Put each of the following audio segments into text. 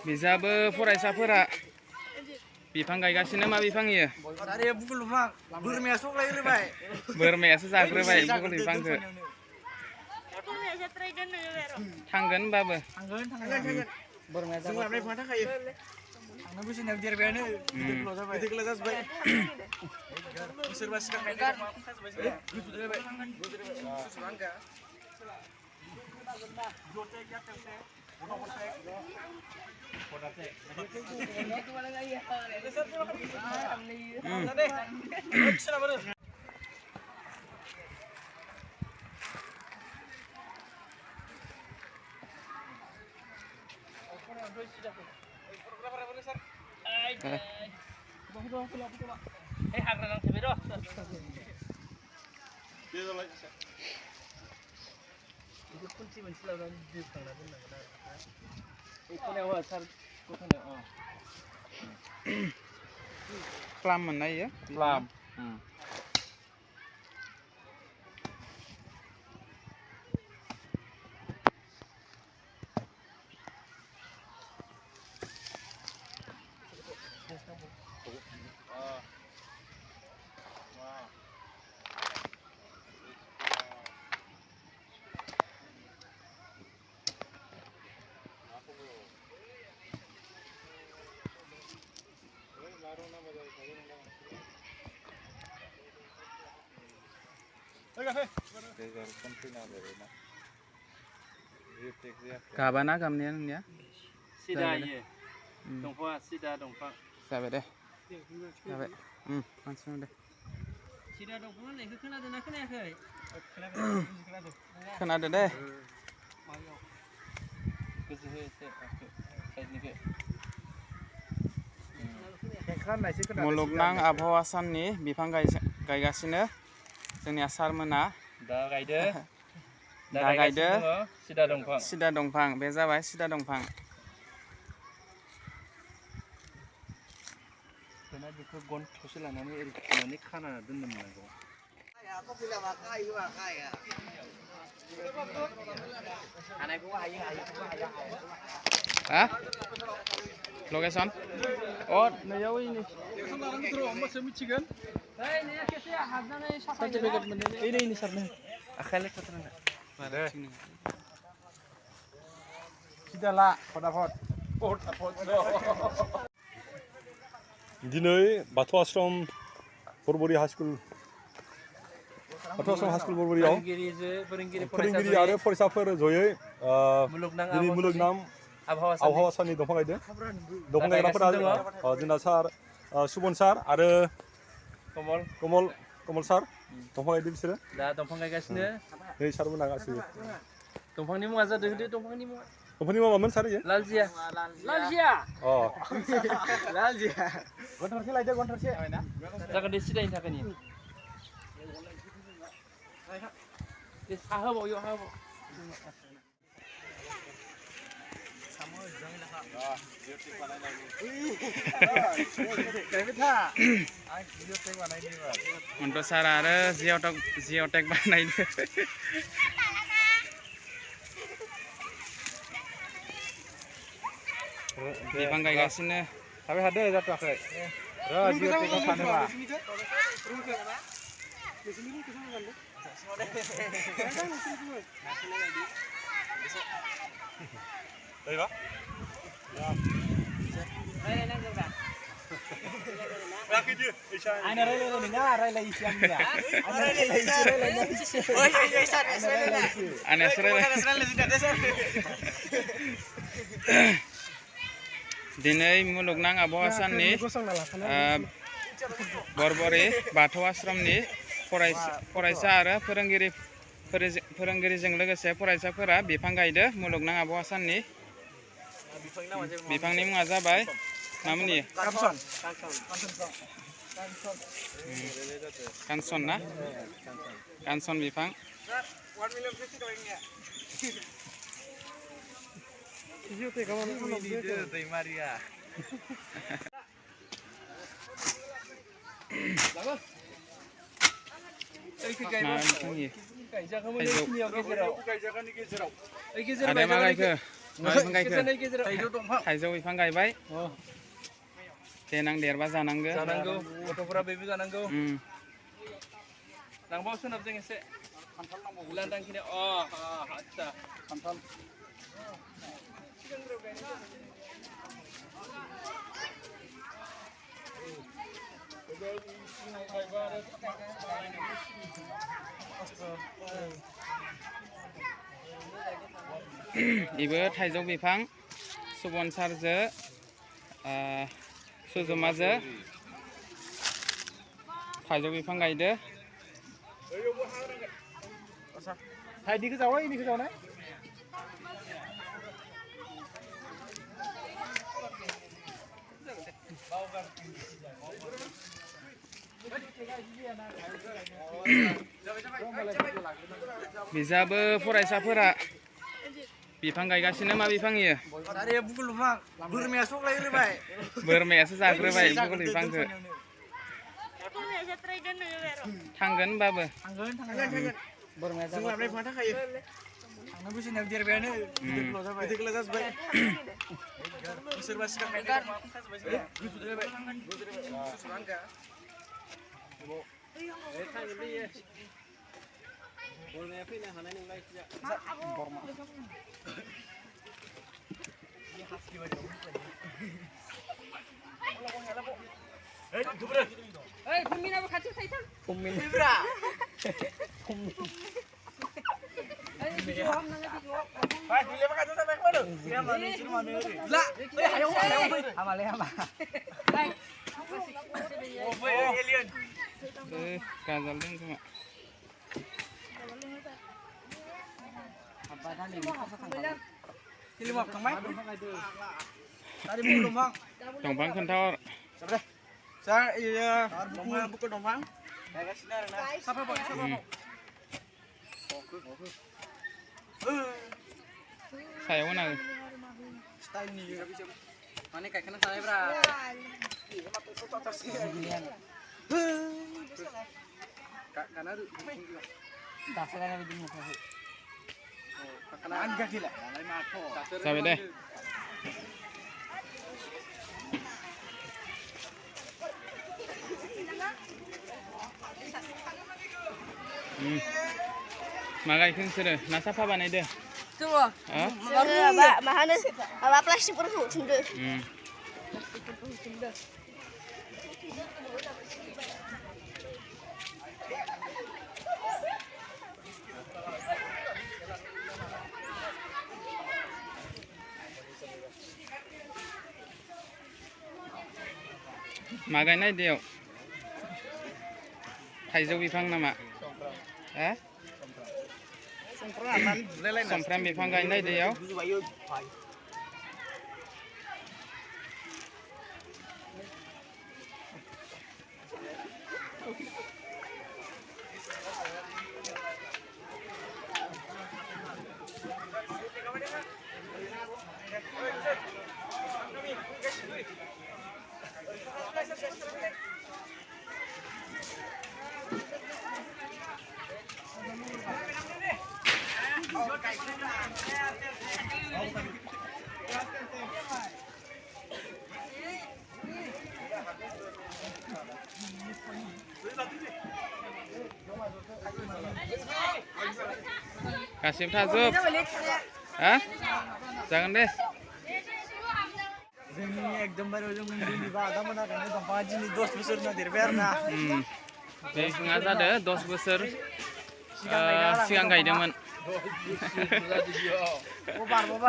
बिजाबो फरायसाफोरा बिफां गायगासिनो मा बिफां इयो बोरमायासो जाग्रोबाय बुकुल बिफांखौ थांगोन बाबो बोरमाया जाबाय थांनो बोसोरनाव देरबायानो गिदिरल' जाबाय गिदिरल' जाबाय सोरबा सिगां नायगार Plam mana ya? Plam. Kabana gamnya nungnya? Sida iya. Dongfang sida dongfang. Sampai deh. Sampai. Langsung deh. Sida dongfang nih kenada nak kena ke? Kenada deh. Muluknang Abhawa Sanni बिफां गायगासिनो जोंनि सारमोना दा गायदो सिदा दंफां बे जाबाय सिदा दंफां दाना बेखौ गन थसे लानानै ओरै खाना दोननो मोननांगौ Location? Oh, nayau ini. Sertifikat ini sarna. Akhlak katanya. Sudah lah, fotafot. Dinai Batu Ashram Borbori High School. Batu Ashram High School Borboriयाव फोरोंगिरि आरो फरायसाफोर जयै दिनै मुलुगनां आबहावा साननि दंफां गायदों दंफां गायग्राफोरा जोंना सार सुबन सार आरो कमल सार दंफां गायदों बिसोरो दा दंफां गायगासिनो नै सारमोना गासिबो दंफांनि मुङा जादों दंफांनि मुङा मामोन सार इयो लालजिया अ लालजिया गन्थरसे लायदो गन्थरसे जागोन दे सिदायनि थाखायनि दे साहोबाव इयाव हाबाव Untuk Sarah ada geotek बानायदो बिफां गायगासिनो tapi ada jatuhkan geotek सानोबा Đây Ana rele na rele isian ya. Ana rele isi. Oh iya San Israel. Ana Israel Dinai Muluknang Abhawa Sanni Borbori Batu Ashramनि फरायसा आरो फोरोंगिरिजों लोगोसे फरायसाफोरा बिफां गायदो मुलुगनां आबहावा साननि बिफांनि मुङा जाबाय मामोन कानसन ना कानसन बिफां Ada मा गायखो बिफां गायखो थाइजौ बिफां गायबाय देनां देरबा जानांगौ गथ'फोरा बेबो जानांगौ लांबाव सोनाब जों एसे खान्थाल नांबावगौ लांदांखिनि आच्छा खान्थाल इबो थाइजौ बिफां सुबनसारजो सुजुमाजो थाइजौ बिफां गायदो थाइदिखौ जावबाय इनिखौ जावनाय बिजाबो फरायसाफोरा बिफां गायगासिनो मा बिफां इयो बोरमायासो जाग्रोबाय बुकुल बिफांखौ थांगोन बाबो बोरमाया जाबाय मा थाखायो थांनो बोसोरनायाव देरबायानो गिदिरल' जाबाय गिदिरल' जाबाय बोसोरबा सिगां बोरमाया फैनो हानाय नंला बोरमा Pemina berkaca saya Pemina. Libra. Hai, dia berkaca sampai mana? Dia mana? Sini mana? Lah, ayo, amalnya apa? Baik. Oh, alien. Kazal dong cuma. Apa tadi? Ini mau kemana? Tadi belum bang. Dompang kentor. Sabar. Saya iya buku dompang. Saya kasih darah. Siapa bang? Siapa bang? Saya mana? Style ni. Mana kayak kena saya bra. Karena tak selera di muka. Karena angka gila. Lain mato. Sampai deh. Magai kensir, nasa apa banai deh? Tuh. Mahana apa plastik berhu cundu. Magai nai deh. Taizau bifang nama. Sompram bifang gainai deh yo. Kasih tajuk. Jangan deh. Ini ekdom baru jom ini baca mana kan itu pagi ni 2 besar na dirberna. Jadi sengaja deh 2 besar. Siang gaidemon.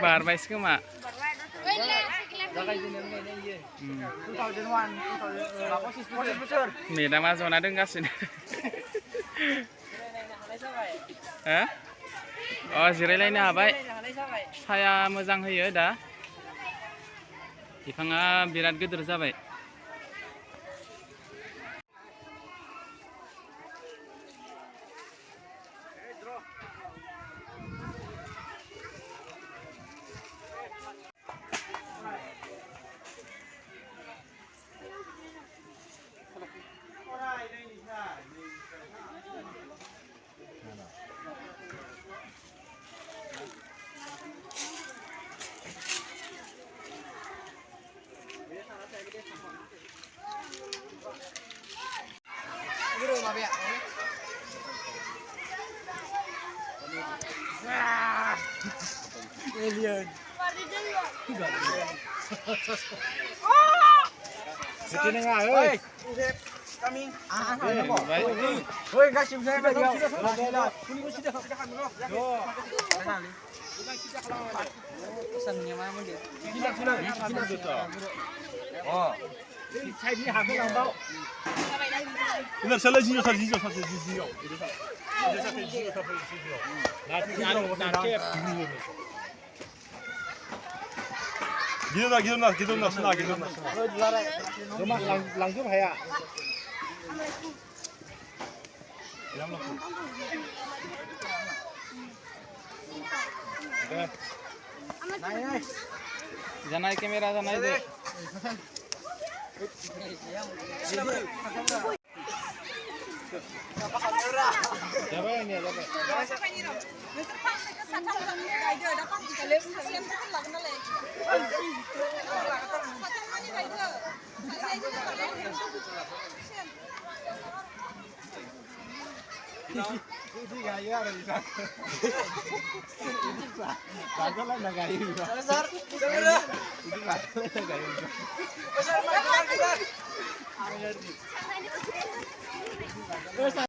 Bar baik kema. Meda mas zona dengas ini. Oh जिरायलायनो हाबाय साया मोजां होयो दा बिफाङा बिराद गिदिर जाबाय Bikin enggak, euy. Kami. Woi, kasih saya bagi. Pesannya mana dia? Oh. Benar salah jinjo. Gitu senang. Langsung ya. Janai kamera janai deh. Siapa ini? Itu gaya ada di sana. Baguslah negara ini. Besar. Itu baguslah negara ini. Besar.